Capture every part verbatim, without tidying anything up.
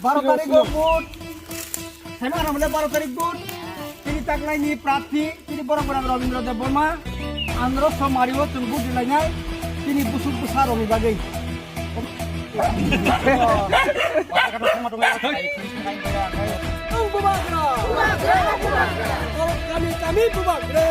Baro tarikh o vote. Saimano mane baro tarikh vote. Tini taklaini prarthi, tini borok borok Rabindra Debbarma. Andro somari o chwng vote rilainai. Tini busuk bwsa rokni bagwi. Ang Bubagra! Kami, kami Bubagra!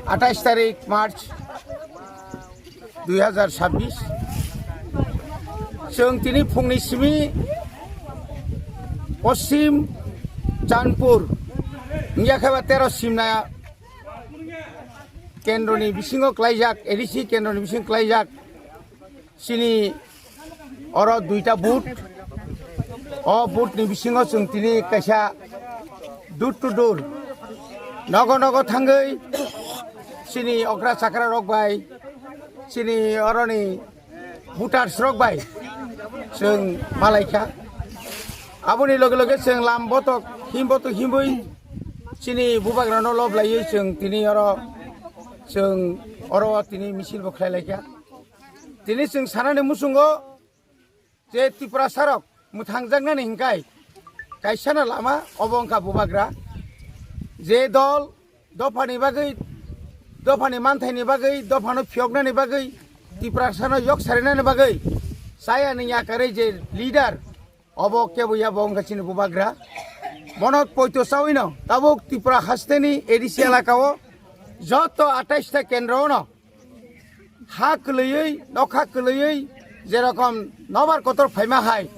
Atais tarik March dui hazar sabbish. Chwng tini phungni simi Poschim Chandpur, wngya khe ba tero Simna kendroni bisingo klaijak, A D C kendroni bisingo klaijak. Chini oro duita booth. O booth ni bisingo chwng tini kaisa door to door, nogo nogo thangwi chini okra chakra rok bai, chini oroni voters rok bai chwng malaikha. Aboni loge loge chwng lam botok, him botok himwi chini bubagrano lob laiwi chwng tini oro, chwng oro tini misil bo khlai laikha. Tini chwng sanani muchungo je Tiprasarok mwthangjaknani hinkai kaisano lama obo wngkha bubagra. Je dol dophani bagwi, dophani manthaini bagwi, dophano phiyoknani bagwi, Tiprasano yok sarinani bagwi chaya ni yakarwi je leader, obo kebo ya bo wngkha chini bubagra. Bono poito chawino tabuk Tripura hasteni A D C elakao joto atais ta kendro ono ha kwlwiwi, nokha kwlwiwi, jerokom nobar kotor phaima hai,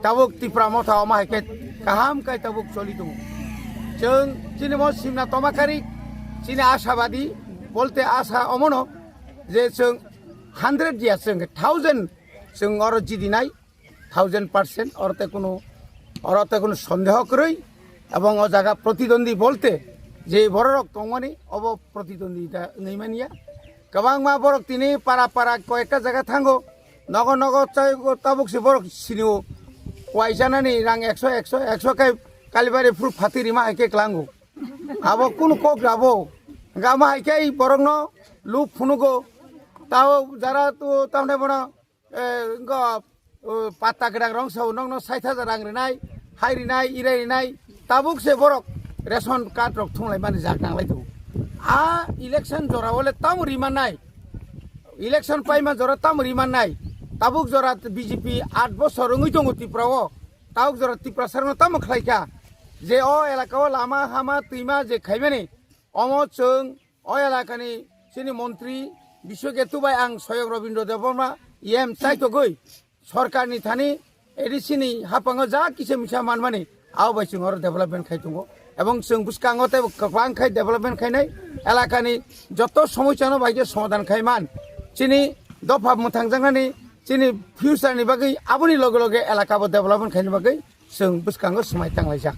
tabuk Tipra motha omo hai khe kaham khai tabuk choli tongo. Chwng chini bo simna toma kari, chini ashabadi bolte asa omono je chwng hundred ya chwng thousand chwng oro jidinai. Thousand percent, oro te kunu, oro te kunu sondeho kwrwi, ebong o jaga protidwandi bolte je bororok tongmani, obo protidwandita wngwi manya. Kwbangma borok tini para para koyekta jaga thango, nogo nogo chai tabuk se borok sinio, waisanani rang ekso, ekso, ekso kai Kalibari phuru phati rima hai khe klango. Abo kunu kok rabo, gama hai khe borokno luk phunugo, tao jara tu tamne bono eh, wngkha, oh, patta kwrak rong sao, nokno sait hajar rang rinai, hai rinai, irai rinai, tabuk se borok ration card rok thunglai mani jak nanglai tongo. A election jora o le tamo rimannai, election paima jora tamo rimannai, tabuk jora B J P aat bosor wngwi tongo Tripura o, tabuk jora Tiprasarokno tamo khlaikha je o elaka o lama hama twima je khaimani, omo chwng o elakani chini montri Biswaketu bai ang Soyok Robindra Debbarma E M chaitogwi sorkarni thani A D C ni haphango ja kisa misa manmani abo bai chwng oro development khai tongo, ebong chwng bwskango tei kwbang khai development khainai elakani joto somosyano bai khe somadhan khai man. Chini dopha mwthangjaknani, chini future ni bagwi aboni loge loge elaka bo development khaini bagwi chwng bwskango swmai tanglaijak.